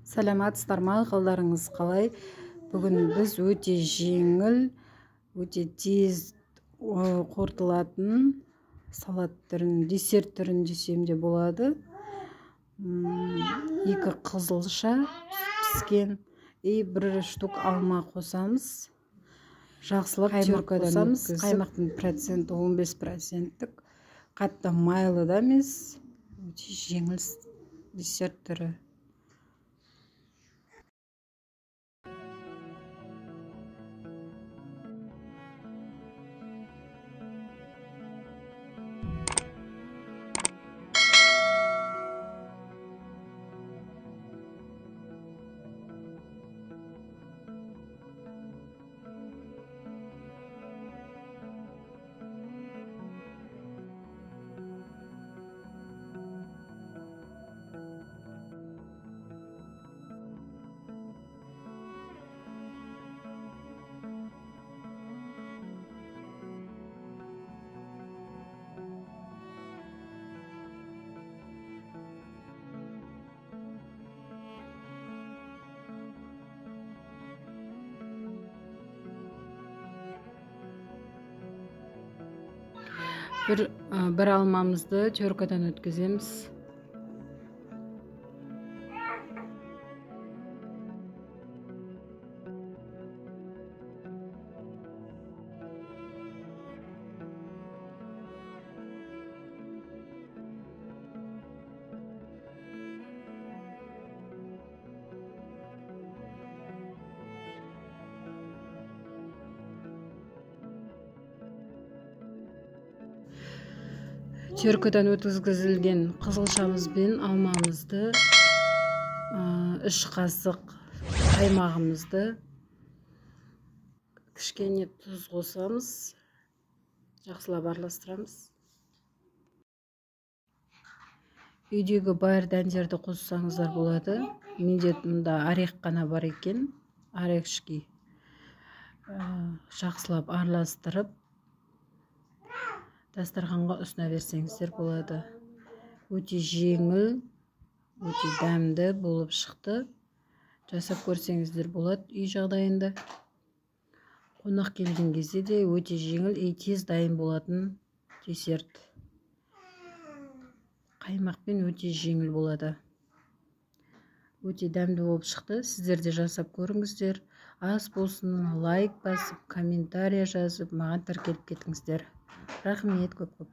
Саламатсыздар ма, қалдарыңыз қалай? Бүгін біз өте жеңіл, өте тез қорытылатын салат түрін, десерт түрін десем де болады. 2 қызылша піскен и 1 штук алма қосамыз. Жақсылап теркадан өткізіп, қаймақтың проценті 15%-тік, қатты майлы да емес, өте жеңіл десерт түрі. Бір алмамызды теркадан өткіземіз. Теркадан өткізілген қызылшамыз бен алмамызды, 3 қасық қаймағымызды, кішкене тұз қосамыз, жақсылап араластырамыз. Үйдегі бар дәндерді қоссаңыздар болады. Менде мұнда орех қана бар екен, орешки. Жақсылап араластырып дастарханға ұсына берсеңіздер болады. Өте жеңіл, өте дәмді болып шықты. Жасап көрсеңіздер болады үй жағдайында. Қонақ келген кезде де өте жеңіл и тез дайын болатын десерт. Қаймақпен өте жеңіл болады. Өте дәмді болып шықты. Сіздер де жасап көріңіздер. Ас болсын, лайк басып, комментария жазып, маған тіркеліп кетіңіздер. Рахмет көп-көп.